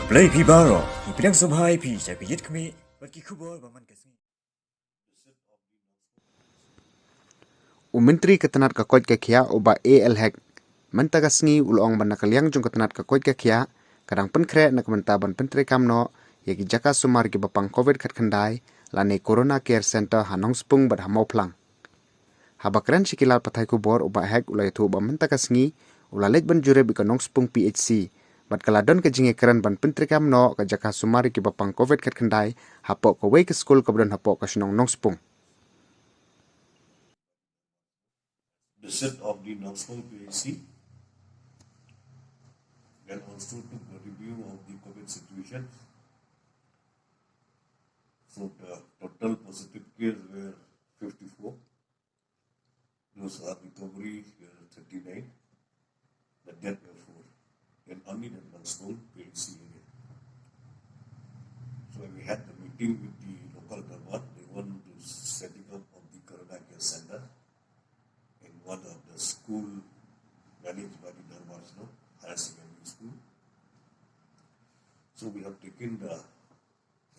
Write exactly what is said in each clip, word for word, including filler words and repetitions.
Blei phi baroh, ngi pdiang sngewbha ïa phi sha ka Ïit Khmih bad ki khubor ba man ka sngi. U Myntri ka tnat ka koit ka khiah u Bah A L Hek mynta ka sngi u la ong ba na ka liang jong ka tnat ka koit ka khiah ka dang pynkhreh na ka bynta ban pyntreikam noh ïa ki jaka sumar kiba pang covid khatkhyndai lane Corona Care Center ha Nongspung bad ha Mawphlang. Haba kren sha ki lad pathai khubor u Bah Hek u la ïathuh ba mynta ka sngi u la leit ban jurip ïa ka Nongspung P H C bad ka la don ka jingïakren ban pyntreikam noh ka jaka sumar kiba pang covid khatkhyndai hapoh kawei ka skul kaba don hapoh ka shnong Nongspung. Visit of the Nongspung P H C, then also took the review of the covid situation. So the total positive cases were fifty-four. Those are recovery were thirty-nine. The death were four. And only the Nongspung P H C area. So we had the meeting with the local Darbar. They want to setting up of the Corona Care Center in one of the school managed by the Darbar, you know, higher secondary school. So we have taken the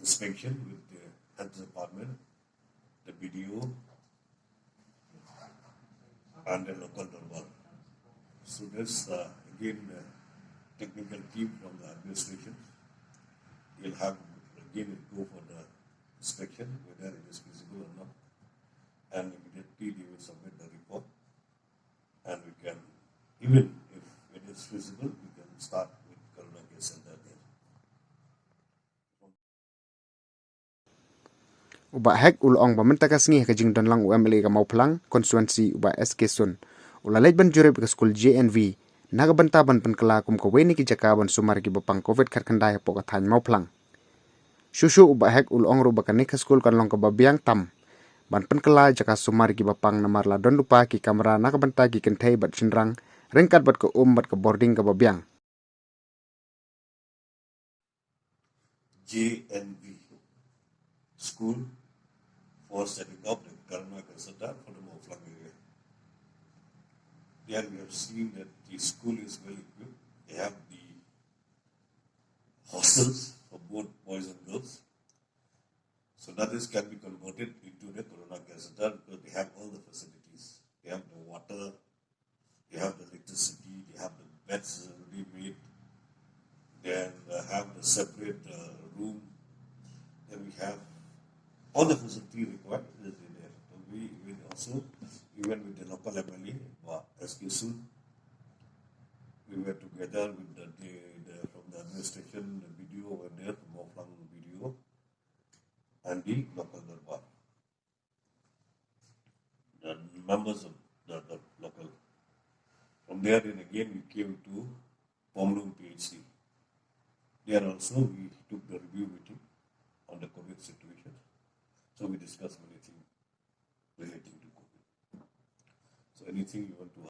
inspection with the health department, the B D O, and the local Darbar. So there's uh, again uh, technical team from the administration. We'll have again go for the inspection whether it is feasible or not, and immediately they will submit the report, and we can, even if it is feasible, we can start with Corona Care Center there. U Bah Hek u la ong ba mynta ka sngi ha ka jingdon lang u M L A ka Mawphlang constituency u Bah S K Sun u la leit ban jurip ka skul J N V na ka bynta ban pynkylla kum kawei na ki jaka ban sumar kiba pang covid khatkhyndai hapoh ka thaiñ Mawphlang. Shuh shuh u Bah Hek u la ong ruh ba kane ka skul kan long kaba biang tam ban pynkylla jaka sumar kiba pang namar la don lypa ki kamra na ka bynta ki kynthei bad shynrang ryngkat bad ka um bad ka boarding kaba biang. J N V school for setting up the Corona Care Center for the Mawphlang area. There we have seen that the school is well equipped. They have the hostels for both boys and girls. So that is can be converted into the Corona Care Center because they have all the facilities. They have the water, they have the electricity, they have the beds already made, then uh, have the separate uh, room, then we have all the facility required is in there. So we, we also, even with the local M L A, uh, S K Sun, we were together with the, the, the from the administration, the B D O were there, from Mawphlang B D O, and the local Darbar, the members of the, the local. From there, then again, we came to Pomlung P H C. There also, we took the review meeting on the COVID situation. So we discussed many things relating to COVID. So anything you want to